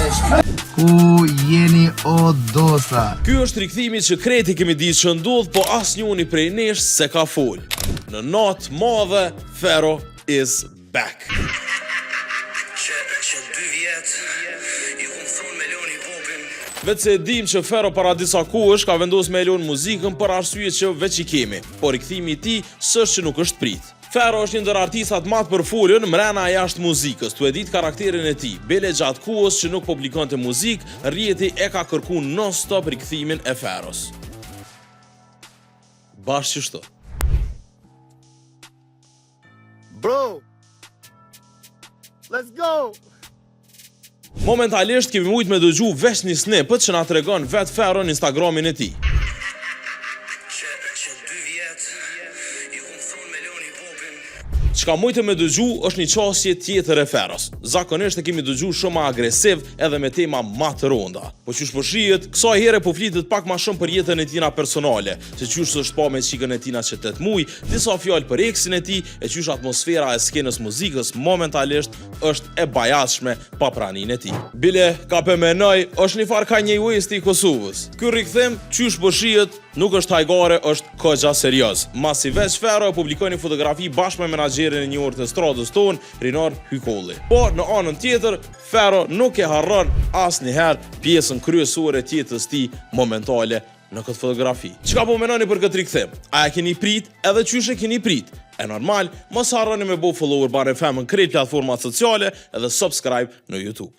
Ku jeni o dosa? Ky është rikthimi që krejt e kemi ditë që ndodh, po asnjëri prej nesh se ka fol. Në natë madhe, Fero is back. Që, që dy vjet Ju kum thonë me loni hip-hopin. Vetë se e dim që Fero para disa kohësh ka vendosur me e lon muzikën për arsye që veç i kemi, por rikthimi i tij s'është që nuk është prit. Fero është një ndër artistat më të përfolur mrena e jashtë muzikës, tu e ditë karakterin e tij. Bele gjatë kohës që nuk publikonte muzikë, rrjeti e ka kërku non-stop rikthimin e Feros. Bash qështu. Bro! Let's go! Momentalisht kemi mujt me dëgju veç një snippet që na tregon vetë Fero në Instagramin e tij. Që, që dy vjet Ju kum thonë me loni hip-hopin. Çka mujtë me dëgju është një qasje tjetër e Feros. Zakonisht e kemi dëgju shumë ma agresiv edhe me tema ma të ronda. Po qysh po shihet, kësaj here po flitet pak ma shumë për jetën e tina personale, se qysh s'është pa me çikën e tina që 8 muj, disa fjalë për eksin e tij, e qysh atmosfera e skenës muzikës momentalisht është e bajatshme pa praninë e tij. Bile, ka pe menoj, është një farë Kanye West i Kosovës. Ky rikthim, qysh po shihet, nuk është hajgare, është kogja serioz. Masi veç Fero e publikoi një fotografi bashkë me menaxherin e njohur të stradës tonë, Rinor Hykolli. Po, në anën tjetër, Fero nuk e harron asnjëherë pjesën kryesore të jetës tij momentale në këtë fotografi. Çka po menoni për këtë rikthim? A e keni prit edhe qysh e keni prit? E normal, mos harroni me bo follow Urban FM në krejt platformat sociale edhe subscribe në YouTube.